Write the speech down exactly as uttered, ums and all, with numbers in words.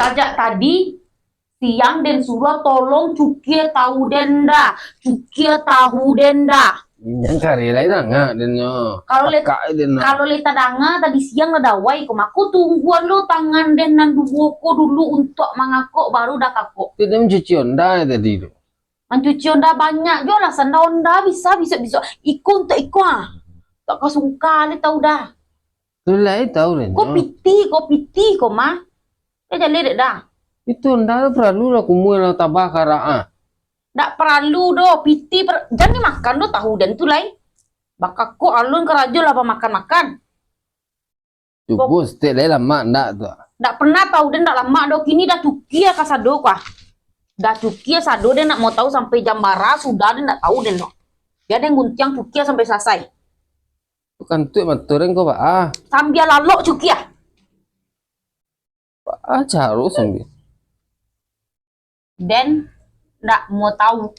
Sajak tadi siang den suruah tolong cukia tahu den dah, cukia tahu den dah. Inyo kari lai danga den nyo. Kalau le-, kalau lai tadanga tadi siang lah dawai ko, mako tungguan lo tangan den nan duo ko dulu untuak mangakok, baru dah kakok. Tu den mancuci onda tadi tu. Mancuci onda banyak jo alasan dah, onda bisa bisuak-bisuak. Iko untuak iko ah. Tak kasungka le tahu dah. Tu lai tahu den nyo. Ko piti, ko piti ko mah. Dah jaleh dek dah. Itu onda tu paralu lah kumua lah tabah karak ah. Dak paralu doh, piti per-, jan dimakan doh tahu den tu lai. Bakakok alun karajo lah bamakan-makan. Cubo saketek lai lamak ndak tu? Dak pernah tahu den dak lamak doh, kini dah cukia kasado ko ah. Dah cukia sado den nak mau tahu sampai jam bara sudah den dak tahu den doh. Jan den guntiang cukia sampai salasai. Tu kantuak mato den ko, Pak ah. Sambia lalok cukia. Pak ah, caro sambia. Den dak mau tahu.